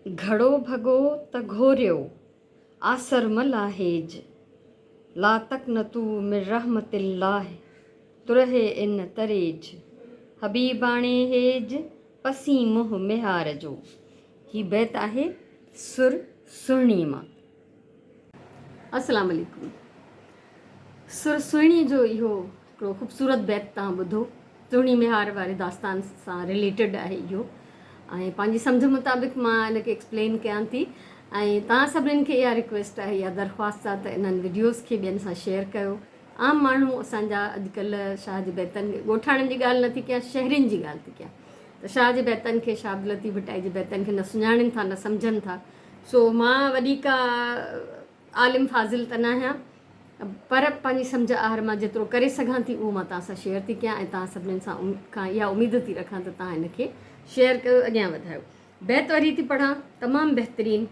گهڙو ڀڳو ته گهوريو، آسر م لاهيج، لا تقنطوا من رحمت الله، ترهي ان تريج، حبيباڻي هيج، پسين منهن ميهار جو. هي بيت آهي سر سهڻي مان. السلام عليڪم. سر سهڻي جو اهو هڪڙو خوبصورت بيت توهان ٻڌو. سهڻي ميهار واري داستان سان رليٽيڊ آهي اهو ۽ پنهنجي سمجهه مطابق مان ان کي ايڪسپلين ڪيان ٿي ۽ توهان سڀنين کي اها رڪويسٽ آهي اها درخواست آهي ته انهن وڊيوز کي ٻين سان شيئر ڪيو. عام ماڻهو اسان جا اڄڪلهه شاهه جي بيتن کي ڳوٺاڻن جي ڳالهه نٿي ڪيان شهرين جي ڳالهه ٿي ڪيان ته شاهه جي بيتن کي شاهه عبداللطيف ڀٽائي جي بيتن کي نه سڃاڻين ٿا نه سمجهن ٿا سو مان وڏي ڪا عالم فاضل ته ناهيان پر پنهنجي سمجهه آهر مان جيترو ڪري سگهان ٿي اهو مان توهان سان شيئر ٿي ڪيان ۽ توهان سڀنين سان کان اها اميد ٿي رکان ته توهان ان کي شيئر ڪيو اڳيان وڌايو بيت وري ٿي پڙهان تمام بهترين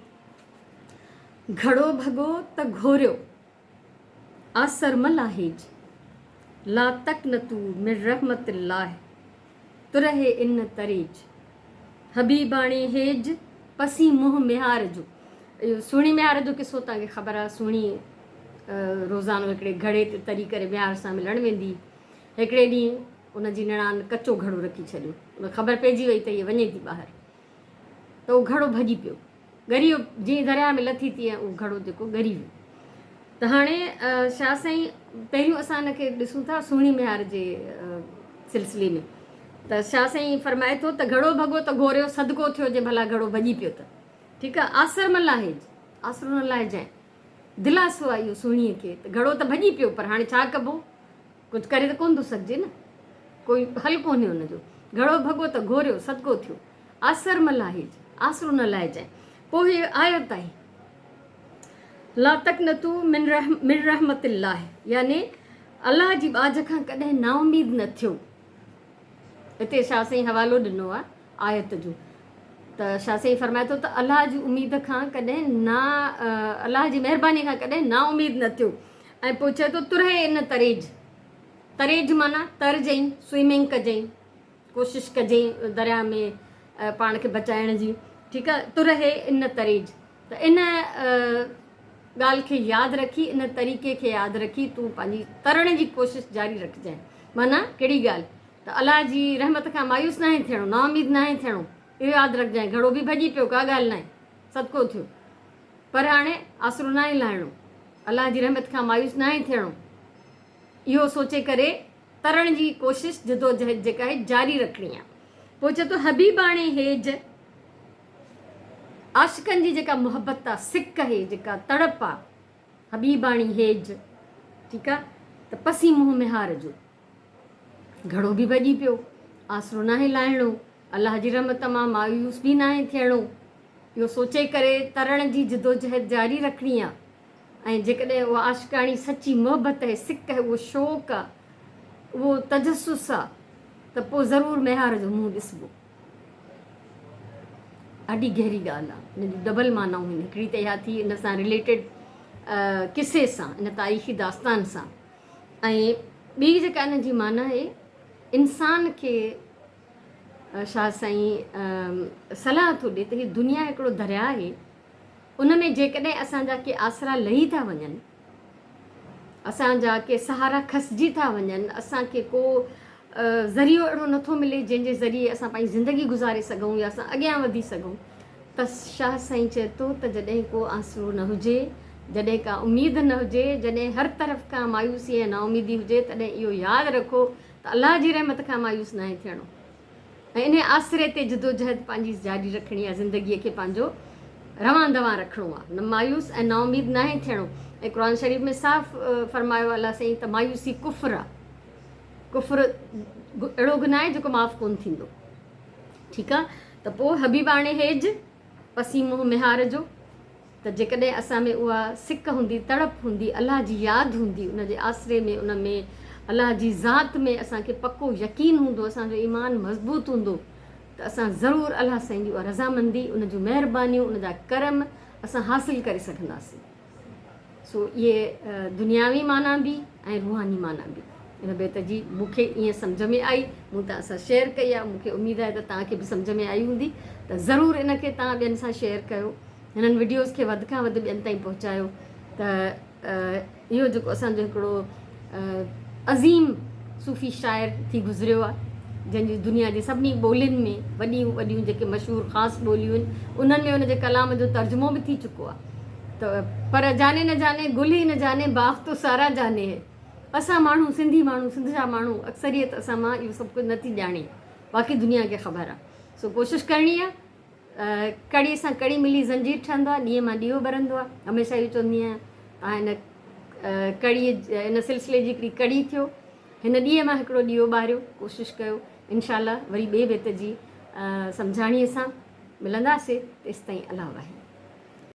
گهڙو ڀڳو ته گهوريو آسر م لاهيج، لا تقنطوا من رحمت الله، ترهي ان تريج، حبيباڻي هيج، پسين منهن ميهار جو. اهو سهڻي ميهار جو قصو توهان کي خبر آهي، سهڻي روزانو هڪڙي گهڙي تي تري ڪري ميهار سان ملڻ ويندي. هڪڙي ڏينهن ان جي نڻان ڪچو گهڙو رکي ڇڏيو. ان کي خبر پئجي وئي ته هيء وڃي ٿي ٻاهر. ته اهو گهڙو ڀڄي پيو. ڳري ويو، جيئن درياهه ۾ لٿي تيئن اهو گهڙو جيڪو ڳري ويو. ته هاڻي شاهه سائين پهريون اسان ان کي ڏسون ٿا سهڻي ميهار جي سلسلي ۾ ته شاهه سائين فرمائي ٿو ته گهڙو ڀڳو ته گهوريو صدقو ٿيو جي ڀلا گهڙو ڀڄي پيو ته ٺيڪ آهي آسر م لاهيج آسرو نه لاهجانء دلاسو آهي اهو سهڻيء کي ته گهڙو ته ڀڄي پيو پر هاڻي ڇا ڪبو ڪجهه ڪري ته ڪونه ٿو سگهجي نه ڪوئي حل ڪونهي ان جو گهڙو ڀڳو ته گهوريو صدقو ٿيو آسر م لاهيج، آسرو نه لاهجانء. پوء هيء آيت آئي، لا تقنطوا من رحمت الله يعني الله جي ٻاجهه کان ڪڏهن نااميد نه ٿيو. هتي شاهه سائين حوالو ڏنو آهي آيت جو ته شاهه سائين فرمائي ٿو ته الله جي اميد کان ڪڏهن نا الله جي مهرباني کان ڪڏهن نااميد نه ٿيو ۽ پوء چئي ٿو ترهي ان تريج، تريج معنيٰ ترجئين، سوئمنگ ڪجئين. ڪوشش ڪجئين درياء ۾ پاڻ کي بچائڻ جي ٺيڪ آ ترهي ان تريج ته ان ڳالهه کي ياد رکي ان طريقي کي ياد رکي تون پنهنجي ترڻ جي ڪوشش جاري رکجانء معنيٰ ڪهڙي ڳالهه ته الله جي رحمت کان مايوس ناهي ٿيڻو نااميد ناهي ٿيڻو اهو ياد رکجانء گهڙو به ڀڄي پيو ڪا ڳالهه ناهي صدقو ٿيو پر هاڻي آسرو ناهي لاهڻو الله جي رحمت کان مايوس ناهي ٿيڻو اهو سوچي ڪري ترڻ جي ڪوشش جدوجهد جيڪا آهي جاري رکڻي آهي. پوء چئي ٿو حبيباڻي هيج عاشقن جي جيڪا محبت آ سڪ آهي جيڪا تڙپ آ حبيباڻي هيج ٺيڪ آ ته پسي منهن مهار جو گهڙو به ڀڄي پيو آسرو ناهي لاهڻو الله جي رحمت مان مايوس به ناهي ٿيڻو اهو سوچي ڪري ترڻ جي جدوجهد جاري رکڻي آ. ۽ جيڪڏهن اها عاشقاڻي سچي محبت آهي، سڪ آهي، اهو شوق آهي، اهو تجسس آهي ته پوء ضرور ميهار جو منهن ڏسبو. ڏاڍي گهري ڳالهه آهي. ان جون ڊبل معنائون آهن. هڪڙي ته اها ٿي ان سان رليٽيڊ قصي سان، ان تاريخي داستان سان ۽ ٻي جيڪا ان جي معنيٰ آهي انسان کي شاهه سائين صلاح ٿو ڏي ته هي دنيا هڪڙو درياء آهي. ان ۾ جيڪڏهن اسان جا ڪي آسرا لهي ٿا وڃن، اسان جا ڪي سهارا کسجي ٿا وڃن، اسان کي ڪو ذريعو اهڙو نٿو ملي جنهن جي ذريعي اسان پنهنجي زندگي گذاري سگهون يا اسان اڳيان وڌي سگهون ته شاهه سائين چئي ٿو ته جڏهن ڪو آسرو نه هجي، جڏهن ڪا اميد نه هجي، جڏهن هر طرف کان مايوسي ۽ نااميدي هجي تڏهن اهو ياد رکو ته الله جي رحمت کان مايوس ناهي ٿيڻو. ۽ انهيء آسري تي جدوجهد پنهنجي جاري رکڻي آهي، زندگيء کي پنهنجو روان دوان رکڻو آهي، نه مايوس ۽ نااميد ناهي ٿيڻو ۽ قرآن شريف ۾ صاف فرمايو آهي الله سائين ته مايوسي ڪفر آهي، ڪفر اهڙو گناهه آهي جيڪو معاف ڪونه ٿيندو. ٺيڪ آهي ته پوء حبيباڻي هيج پسي منهن ميهار جو. ته جيڪڏهن اسان ۾ اها سڪ هوندي، تڙپ هوندي، الله جي ياد هوندي، ان جي آسري ۾، ان ۾ الله جي ذات ۾ اسان کي پڪو يقين هوندو، اسان جو ايمان مضبوط هوندو ته اسان ضرور الله سائين جي اها رضامندي، ان جون مهربانيون، ان جا ڪرم اسان حاصل ڪري سگهنداسين. سو اهي دنياوي معنيٰ به ۽ روحاني معنيٰ به ان بيت جي مون کي ائين سمجهه ۾ آئي، مون توهان سان شيئر ڪئي آهي، مون کي اميد آهي ته توهان کي به سمجهه ۾ آئي هوندي. ته ضرور ان کي توهان ٻين سان شيئر ڪيو، هنن وڊيوز کي وڌ کان وڌ ٻين تائين پهچايو ته اهو جيڪو اسان جو هڪڙو عظيم صوفي شاعر ٿي گذريو آهي جنهن جي دنيا جي سڀني ٻولين ۾ وڏيون وڏيون جيڪي مشهور خاص ٻوليون آهن انهن ۾ ان جي ڪلام جو ترجمو به ٿي چڪو آهي ته پر جاني نه جاني گل هي نه جاني باغ تو سارا جاني هي. اسان ماڻهو سنڌي ماڻهو سنڌ جا ماڻهو اڪثريت اسان مان اهو سڀ ڪجهه نٿي ڄاڻي باقي دنيا کي خبر آ سو ڪوشش ڪرڻي آ ڪڙي سان ڪڙي ملي زنجير ٺهندو آ ڏينهن مان ڏيئو ٻرندو آ هميشه اهو چوندي آهيان توهان هن ڪڙي ان سلسلي جي هڪڙي ڪڙي ٿيو هن ڏينهن مان هڪڙو ڏيئو ٻاريو ڪوشش ڪيو انشاء الله وري ٻئي بيت جي سمجهاڻي سان ملنداسي تيستائين الله واهي.